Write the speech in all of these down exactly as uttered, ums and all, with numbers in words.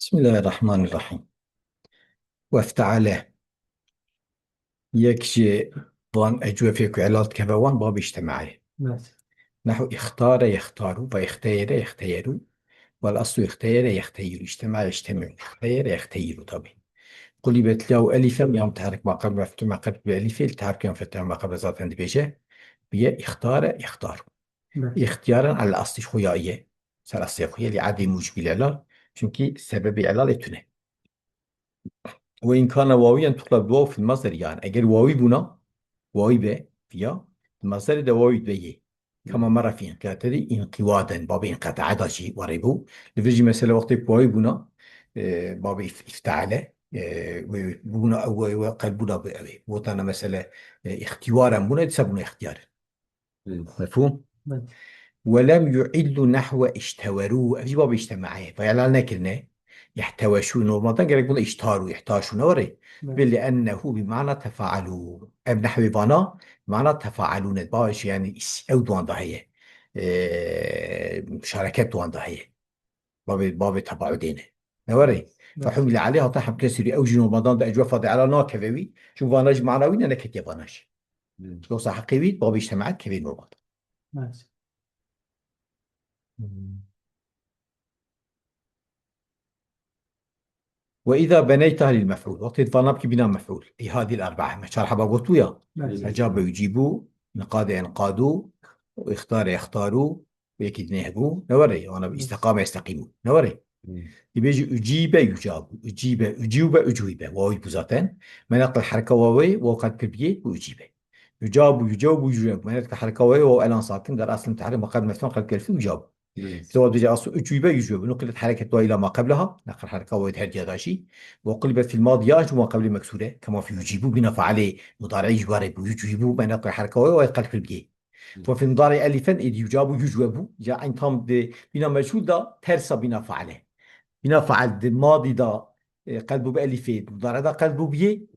Bismillahirrahmanirrahim. Wefteale. Yek ji van ecwefê ku elal dikeve wan, babê îctimaê. Evet. Nehu îxtare, yextaru, ve îxteyere, yexteyeru. Vel aslu îxteyere, yexteyiru. Îctimae, yectemiu. Îxteyere, yexteyiru tabi. Qulîbet la û elifen, ya mutehrik ma qebl meftuh ma qebl bi elifê, li teharruk ya mufeteh ma qebl zaten dibêje. Biye îxtare, yextaru. Evet. Îxtiyaran el asli xwe ya ye. Ser aslê xwe ye, li adî mucibî lelal. Çunkî sebebê elalê tune. Ve in kana wawiyen tuqleb waw fil masderi yan. Eger wawî bûna, wawî be, ya, masderê de wawî be yê. Kema merra fî inqiyateri inqiwaden. Babê inqitae da jî warê bû. Li vir jî mesela wextê ku wawî bûna, e, babê îf-, îfteale, e, wê bûna, wê, wê qelbûna bi ewê. Wotana mesele, e, îxtiwaren bûna, dîsa bûna îxtiyar. Hmm. Mefhûm? Evet. Ve lem yu'illu nehwe iştewerû. Ev jî babê îctimaê. Ve elal nekirine. Yehteweşû. Normalden gerek bûna iştarû, ihtaşû ne were. Evet. Ve li ennehu bi mana tefaalû. Ev nehwê vana mana tefaalû ne. Bavê jî yani is-, ew duan da heye. Ee, muşareket duan da heye. Babê, babê tebaudê ne. Ne were. Evet. Fehumile aleyh hata hemkesirî. Ew jî normaldan da ecwefa de elal nakeve wî. Çun vana jî mana wî ne, neketiye vana jî. Hmm. Yoksa heqê wî, babê îctimaê kevê normal. Evet. Hmm. Ve îza beneyta lil mef'ul. Wextê vana bikî bîna mef'ul. Ey hadîl erbaa. Me çar heba gotû ya. Evet. Ecabe yucîbû, niqade enqadû, îxtare extarû, Yekî dinê hebû, ne were, wana bi Evet. îsteqame yesteqîmû, ne were. Hmm. Dibêjî ucîbe yucabû, ucîbe, ucîbe, ucûbe. Wawî bû zaten. Me neqil hereka wawê, waw qelb kir biyê, bû ucîbe. Yucabû, yucabû, yucabû. Me neqil hereka wawê, waw elan sakin, der aslin tahrim, ma qebl meftuh, qelb kelfî, yucabû. Hmm. Cevab dibêje aslu ucîbe, yucûbe. Nûqîlet hereket wa îla ma qebleha, neqil hereka wawê her diya da jî. Ve qulibet fil madiya, ji ma qeblê meksûre, kema fî yucîbû, bîna fealê mudarî ji warê bû, yucîbû, me neqil hereka wawê, waw qelb kir biyê. Ve fî mudarî elifen êdî yucabû yucwebû. Ya eyn tam di bîna meçhûl da tersa bîna faile. Bîna fail di madî da, e, qelbû bi elifê, di mudarî da qelbû biyê.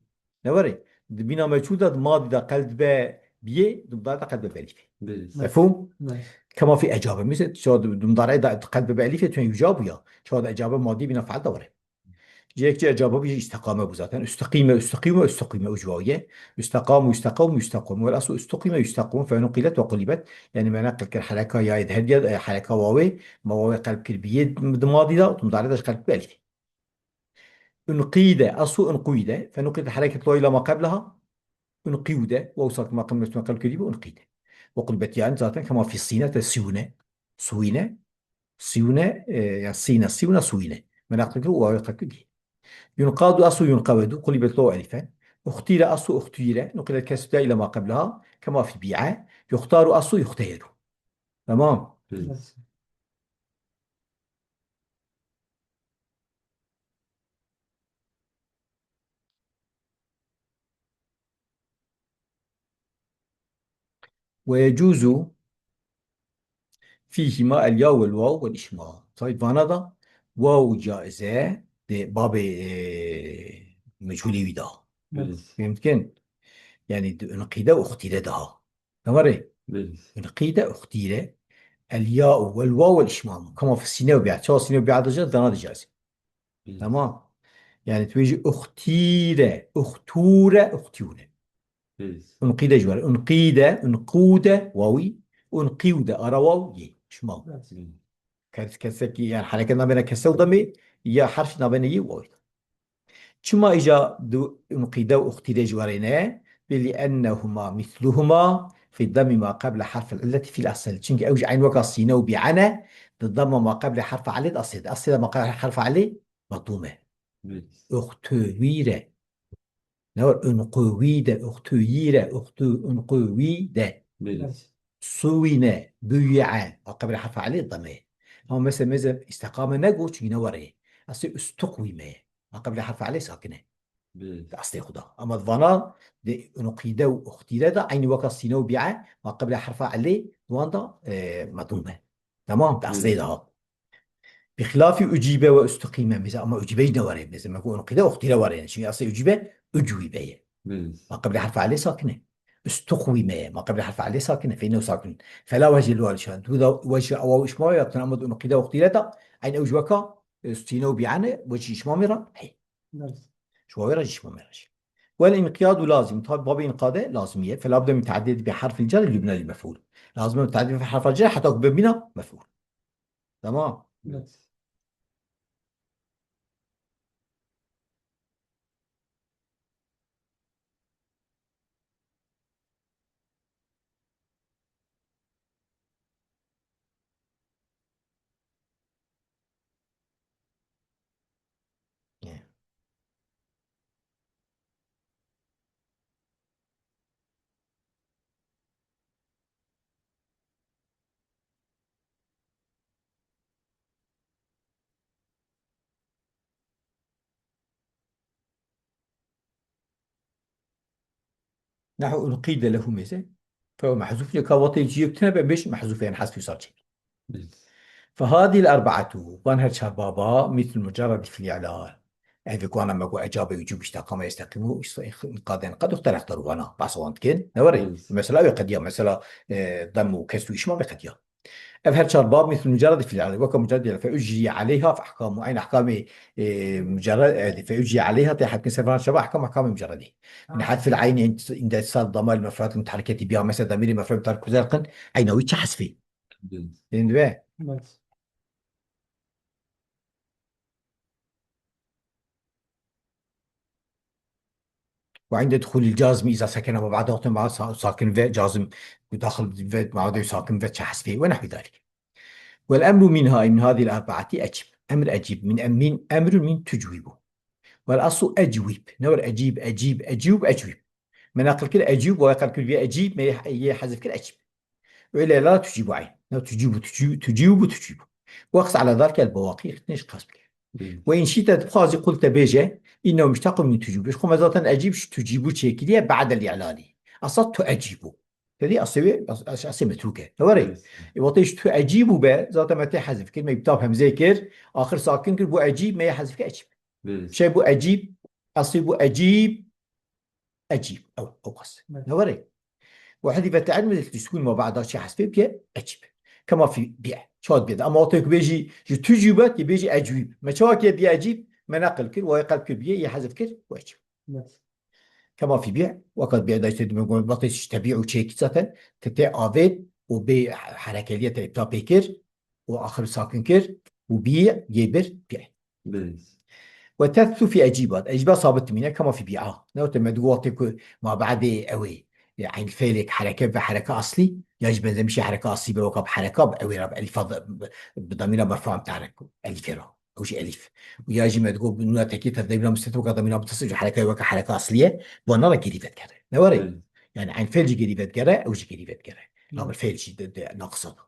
Ne were? Di bîna meçhûl da di madî da qelb be biyê, di mudarî da qelb be bi elifê. Belê. Mefhûm? Belê. Kema fî ecabe. Misal, çawa di, di mudarî da qelb be bi elifê, tu yucabû ya. Çawa da ecabe madî bîna fail da were. Yek cî ecaba bî jî îsteqame bû zaten. Üsteqîme, üsteqîme, üsteqîme, ucwaye. Üsteqamu, üsteqawmu, üsteqawmu. Vel aslu üsteqîme, üsteqawmu. Fe nuqilet ve qulibet. Yani me neqil kir hereka ya id her diye, e, hereka wawê. Ma wawê qelb kir biyê di madî da, tu mudarî da jî qelb kir bi elifê. Unqîde, aslu unquyde. Fe nuqilet hereket lo ila ma qebleha. Unqîwde. Waw sakin ma qebl meftuh qelb kir biyê, unqîde. Ve qulibet yani zaten kema fî sîne te siwne. Suwîne. Sîwne, e, ya sîne, sîwne, suwîne. Me neqil kir û wawê qelb kir biyê. Yunqadu aslu yunqawedu, qulibet lo elifen. Uxtire aslu uxtire, nuqilet kesrete ile ma qebleha, kema fî bî'e. Yuxtaru aslu yuxteyeru. Tamam. Hı. Evet. Ve yecuzu fîhîma el ya vel waw vel îşmam. Taybî vana da waw caize de babê, e, meçhulê wî da. Evet. Fehmtikin? Yani di unqîde uxtîre daha. Tamam rê? Evet. Unqîde uxtîre el ya vel waw vel îşmam. Kama fi sîne û bi'a. Çawa sîne û bi'a da caiz, dana da caiz. Hı. Tamam. Yani tu bêjî uxtîre, uxtûre, uxtîûne. Hı. Unqîde ji wer. Unqîde, unqûde, wawî, unqîûde, ara waw, yê. Şima. Hı. Kes-, kesekî, yani hereket nabêne kese û demê, ya herf nabêne yê û wawî. Çima îca du unqîde û uxtîre ji werê ne? Bê li ennehuma mîsluhuma fî demî ma qeble herfil illeti fîl esel. Çünkü ew ji eyn weka sîne û bî'e ne, di dema ma qeble herfa elê di eslê de. Eslê de ma qeble herfa elê Matûm e. Evet. Uxtûwî re. Ne war? Unqûwî de, uxtûyî re, uxtû-, unqûwî de. Evet. Suwîne, buyî'e. A qebre herfa elê deme. Ama mesela, mesela, îsteqame nego, çünkü ne war ê. Eslê ustuqwîme. A qebre herfa elê sakine. Evet. Di eslê xwe de. Ama vana, di unqîde û uxtîre de, eynî weka sîne û bî'e, ma qeble herfa elê, wan da, e, matûm e. Tamam, di eslê Evet. de ha. Bi xilafî ucîbe ve ustuqîme. Mesela, ama ucîbe jî ne were. Mesela, me ku unqîde uxtîre were. Çünkü aslında ucîbe ucwîbe ye. Evet. Ma qeble herfa elê sakine. Ustuqwîme ye. Ma qeble herfa elê sakine. Feyne sakin. Fela wecî li wal şan. Tu da wecî awa û işma yaptın ama unqîde uxtîre da. Aynı ucweka e, sîne û bî'e ne, wek ji şimamê re heye. Ji wawê re jî şimamê re jî. Wel înqiyadu lazim, tabi babê înqade lazimî ye. Fela budde min te'ediyet bi harfil cer li yubne lil mef'ul. Lazim e te'ediyet bi harfil cer heta ku bibîna mef'ul. Tamam. Nehu unqîde lehu mêze. Fehuve mehzûf, lê ka wextê cî yek tune be, bêj mehzûf, yani hezfî wisa çêk. Fehadî l-erbe'etu, van her çar baba, mîsl mucerredî fil i'lal. Ev wana me got ecabê wicûb, îştaqame, îsteqîmû, îşte-, qadên qad, ixtelefte rûvana, behsa wan dikin. Ne were? Mesela ew qediya, mesela, e, dem û kes û îşma ve qediya. Ev her çar bab mîsl mucerredî fil i'lal. Weke mucerredî fe ucriye aleyha fe ahkamu. Eyn ahkamê, e, mucerred, e, fe ucriye aleyha tê hevkin ser van şeva ahkam, ahkamê mucerredî. Min hedfil eyni inde sal damal mefrat mutahreketi biya, mesela damîrê mefrat mutahrekî kuzer qin, eyna wî çi hesfê? Din dibe? Ve inde duhulil cazmi iza sekene ve ba'de waqtin ma sa-, sakin ve cazim daxil ve ma'de sakin ve çehesfê ve nehwi dalik. Vel emru minha, min hadil erbaati ecib. Emr ecib. Min em-, min emrun min tucwibu. Vel aslu ecwib. Ne wer ecib, ecib, ecib, ecwib. Me neqil kir ecib, ve qal kir bi ecib, me yê hezif kir ecib. Öyle la tucibu eyn. Ne tucibu, tuci-, tucibu, tucibu. Ve qas ala zalike el bawaqi, ixtiniş qas bike. Ve in şite dixwazi qulte bêje, innehu muştaqun min tucibu. Xwe me zaten ecib ji tucibu çêkiriye ba'del i'lali. Asla tu ecibu. Tedî asê wê, as-, as-, asê metrûk e. Ne were? E, wextê ji tu ecîb û be, zaten me tê hezif kir, me îbtab hemzê kir, axir sakin kir, bû ecîb, me yê hezif kir ecîb. Şey bû ecîb, asê bû ecîb, ecîb. Ew, ew qas. Ne were? Ve hedife te'il mi sukun ma ba'da çi hezfê bike ecîb. Kema fî bi'e. Çawa dibe? Ama wextê ku bêjî ji tu cîb e, tê bêjî ecîb. Me çawa kê bî ecîb? Me neqil kir, wayê qelb kir bîye, yê hezif kir, û ecîb. Kema fî bî, weka bî edayî tê dime got, wextê ji tebî û çêkî zaten, te tê avêt û bê herekeliye te îbta pê kir û axir sakin kir û bî yê bir bî. Ve tethu fî ecîbat. Ecîba sabit dimîne, kema fî bî'a. Ne wextê me digo wextê ku ma ba'dê ew ê, e, eyn fêlek hereke ve hereke aslî, ya jî benzemişî hereke aslî be weka bi hereka bi ew ê re bi elîfa bi, bi, bi damîna merfua mutahrik, elîfê re. Ew jî elîf. Û ya jî me digot, nûna tekî tev demîna mustetir weka demîna mutesil jî hereke weke hereke aslî ye. Bi wana re gerî vedigere. Ne were? Yani eyn fêl jî gerî vedigere, ew jî gerî vedigere. Lamel fêl jî de, de naqisa da.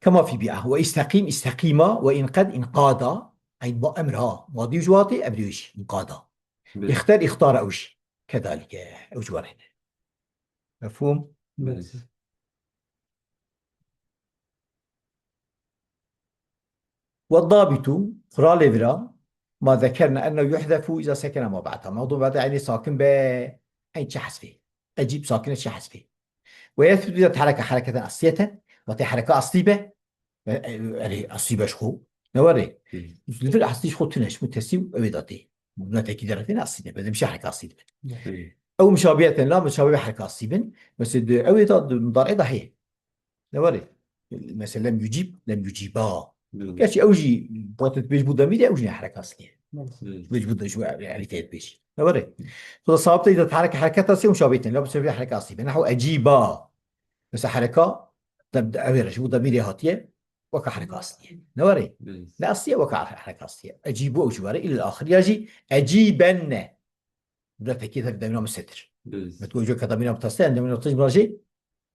Kema fî bî'a. Ve îsteqîm, îsteqîma, ve înqed, înqada. Eyn ba emr ha. Madî û ji watê, emrî jî. Înqada. Îxter, îxtara ew jî. Kedalike. Ew jî were. Mefhûm? Ve dabitu, quralê vira, ma zekerna ennehu yuhzefu iza sekene ma ba'da. Mewdu ba'da eynê sakin be, eyn çi hesfê? Ecîb sakin e çi hesfê? Ve yethbutu iza tehareke hareketen asliyeten, wextê hereke aslî be, e, e, erê aslî be ji xwe, ne were? Li vir aslî ji xwe tune, ji mutesî û ew ê datê. Bûna tekî deretê ne aslî ne, be demişe hereke aslî dibe. Ew mişabiyeten la, mişabiye hereke aslî bin, mesela di ew ê da, di mudarê da heye. Ne were? Mesela lem yucib, lem yuciba. Gerçi ew jî, wextê tu bêj bû demîrê, ew jî ne hereka aslî ye. Bêj bû de-, ji elîfê dibêj. Ne were? Tu da sabite de hareke, hereket aslî, ew şabîtin. La bu sefer hereka aslî. Be nehu eciba. Mesela hereka, de, de, ew ê re ji bo demîrê hatiye, weka hereka aslî ye. Ne were? Ne aslî ye, weka hereka aslî ye. Ecibu ew jî were, îl axir ya jî eciben ne. Bila tekî tev demîna mustetir. Me tu ucu ka demîna mutasile, demîna mutasile jî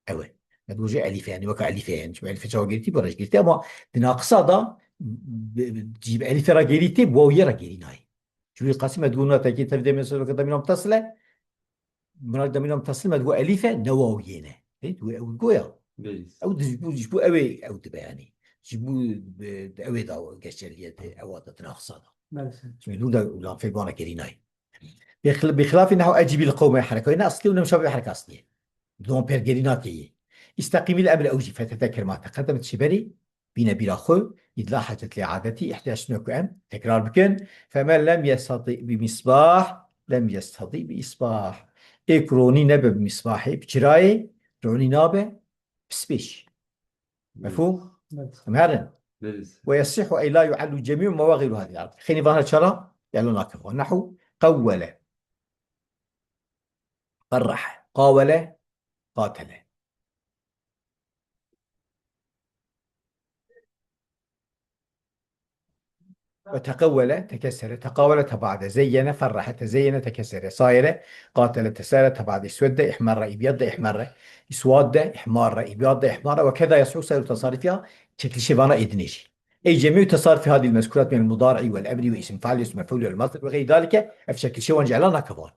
ew e. Me tu ucu elîfe, yani weka elîfe yani. Şimdi elîfe çawa girîtî, bara jî girîtî ama di naqisa da bi, bi, cî bi elîfe ra girîtî, wawiyê ra girî nayê. Çünkü qasî me tu na tekî tev demîna mustetir weka demîna mutasile, buna demîna mutasile me tu elîfe, ne wawiyê ne. E, tu ew goya. Ew di, ji bo, ji bo ew ê ew dibe yani. Ji bo, e, ew ê da geçerliyete, ew da di naqisa da. Şimdi tu da lan fê bana girî nayê. Bixil-, bixilafî nehu ecîbî li qewmê herekayê ne aslî û ne mişabî hereka aslî ye. Don pergerî nake yê. Îsteqîmî li emrê ew jî fetete kirma teqedem şiberî. Bîne bîra xwe, îd la hacet li adetî, îhtiyac tune ku em tekrar bikin. Femen lem yestati bi misbah, lem yestati bi isbah. Ê ku ronî nebe bi misbahê, bi çirayê, ronî nabe, bi spêş. Mefhûm? Evet. Em herin. Ve yesihu ey la yuallu cemî'u ma huwa gayru hadî ard. Xênî vana çara? Yalo nake xwe. Nehu qewwele. Ferrahe. Qawele. Qatele. Ve teqewwele, tekessere, teqawele, tebaade, zeyyene, ferrahe, tezeyyene, tekessere, sayere, qatele, tesare, tebaade, iswedde, ihmerre, ibyadde, ihmerre, iswadde, ihmarre, ibyadde, ihmarre ve keda yas'u sayru tasarifiha, çekilişê vana ê dinê jî. Ey cemî'u tasarifi hadil mezkurat minel mudari'i vel emri ve isim fail ve isim mef'ul vel masdar ve gayri dalike, ev çekilişê wan jî ela nake van.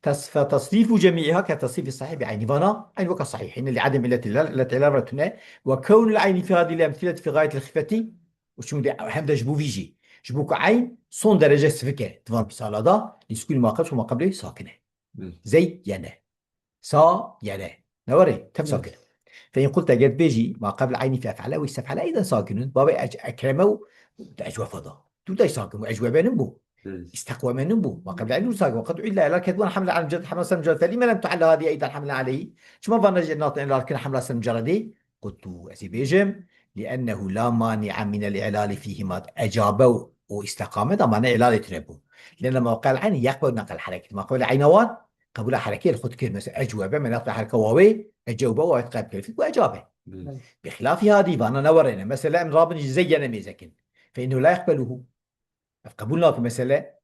Tas-, fe tasrifu cemî'iha ke tasrifi sahî bi eynî vana, eyn weka sahîh. Hîne li edem illeti lel, illet ila re tune. Ve kewnul eyni fi hadîl emsileti fi gayetil xifeti. Û çimkî de hem de ji bo vî jî. Ji bo ku eyn son derece sivik e. Di van misala da, li sukûnî ma qebl û ma qeblê sakin e. Hı. Zeyyene. Sa yene. Ne were? Tev sakin. Hı. Fe in qulte, eger bêjî, ma qebl eynî fi ef'ele, wî sef'ele eyden sakinun. Babê ec-, ekreme û ecwefe da. Tu de sakin û ecwebe nin bû. Hı. İsteqweme nin bû. Ma qebl eynî sakin. Ve qed uilla ela kedwan hamle al mucerred hamle sel mucerred. Fe lime lem tualla hadi eyden hamle aleyhi. Çima vana jî natin ela kin hamle sel mucerredî? Qultu, ez ê bêjim, لأنه لا مانع من الإعلال فيهما. Ecabe û, û îsteqame da mane îlalê tune bû. لأن موقع العين يقبل نقل الحركة. ما قبل عين wan qebûla herekê li xwe dikir. Mesela ecwebe, me naqle hereka wawê, ecewbe, wawê qebl kir. Ku ecabe. Hı. Bi xilafî hadî vana ne werêne. Mesela em rabin jî zeyyene mêzekin. Fe innehu la yeqbeluhu. Ev qebûl nake mesele.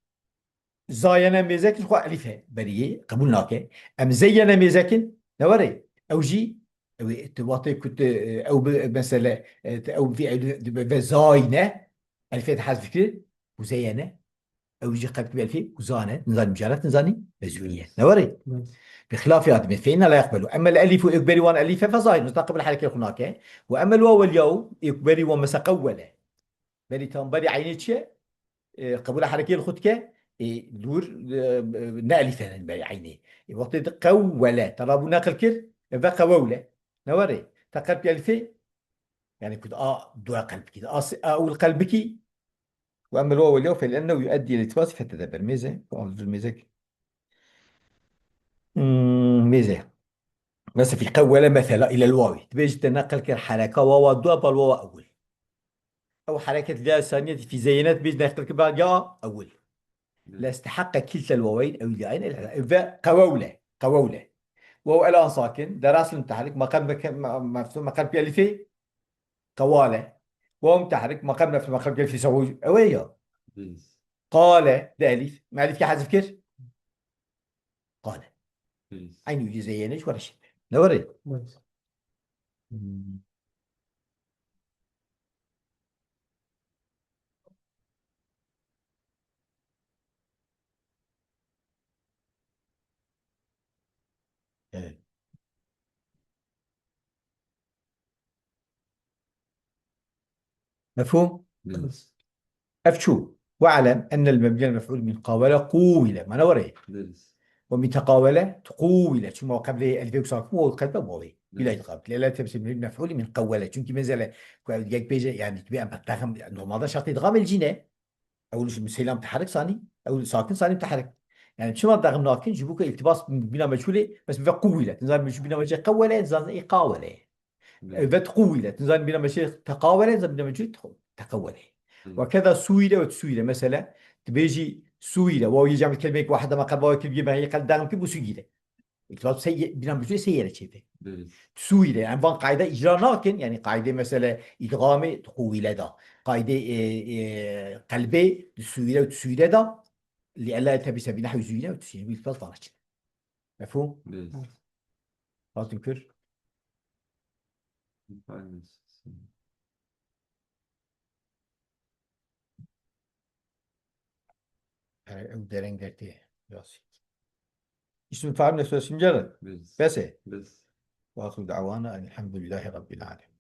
Zayene mêzekin xwe elîf e beriyê, qebûl nake. Em zeyyene mêzekin, ne were? Ew jî, ew ê, tu watê ku tu, ew bi, mesele, e, tu ew vî ew ve zayne, elîfê de hezf dikir, û zeyyene. Ew jî qebl bi elîfê, û zane, nizanî mucaret, nizanî mezûnî ye. Ne were? Evet. Bi xilafî hadî, fe inne la yeqbelu. Emmel elîfu, ê ku berî wan elîf e, fe zahir, nizan qebûl herekê xwe nake. Û emmel waw el yaw, ê ku berî wan mesela qewwele. Berî tam berî eynê çi ye? E, qebûla herekê li xwe dike, e, dûr, e, ne elîf hene berî eynê. E, wextê di qewwele, te rabû neqil kir, e, ve qewewle. Ne were? Te qelb elîfê, yani ku a dua qelb bikî, a, s-, a ul qelb bikî, ve emmel waw el yaw fel ennehu yueddi el iltibas fetedeber. Mêze, ku al dûr mêzek. Hmm, mêze. Mesela fi qewwele mesela ilel wawi. Dibêjî te neqil kir hereka wawa dua bal wawa ewil. Ew hereket la saniyetî fi zeyyene dibêjî neqil kir bal ya ewil. Hmm. La isteheqqa kiltel waweyn ew yayn el ve qewewle. Qewewle. Waw elan sakin. Derasil mutahrik. Maqam meke-, ma-, meftu-, maqam fi elifê. Qewale. Waw mutahrik. Maqam meftu-, maqam fi elifê sewû. Ew ê ya. Hmm. Qale. De elif. Me elif ke hezif kir. Qale. Hı. Eynî wî zeyene ji were şî. Ne were? Evet. Hmm. Evet. Mefhûm? Diriz. Ev çû. We'lem ennel mebniyel mef'ûl min qawele qûwile. Mana were? Diriz. Ve min teqawele tuqûwile. Çima qeblê elifê ku sakin û qelbe wawê. Bila idgam. Lele tebsir min mef'ûl min qawele. Çünkü mezele ku ev yek bêje, yani, tu bê em bextexim, normalde şart idgam el cîne. Ew li Selam teherik sanî, ew sakin sanî teherik. Yani çima dexim nakin? Ji bo ku iltibas bîna meçhûlê, bes ve qûwile. Nizan bîna meçhûlê qewele, nizan ê qawele. Evet. Evet, qûwile. Nizan bîna meçhûlê teqawele, nizan bîna meçhûlê teqewele. Hı. Ve keda sûyile ve sûyile. Mesela, dibêjî sûyile. Waw yê cem kelmeyek wahide me qed waw kelmeyek me qed dexim kir bû sûyile. İltibas sey-, bîna meçhûlê seyere çêbe. Belê. Sûyî de, yani van qaîde îcra nakin, yani qaîdê mesele îdgamê di qûwîle da. Qaîdê, e, e, qelbê di sûyî de û di sûyî de da. Li ella tebî sebî nehwî zûyîne û di sûyîne. Bu iltibas vana çi? Mefhûm? Belê. Hatim kir. Aynen. Ew dereng dertê Yasîn. İsmi fail nefsu simcere. Biz. Bese. Biz. Ve ahiru da'wana elhamdülillahi rabbil alemin.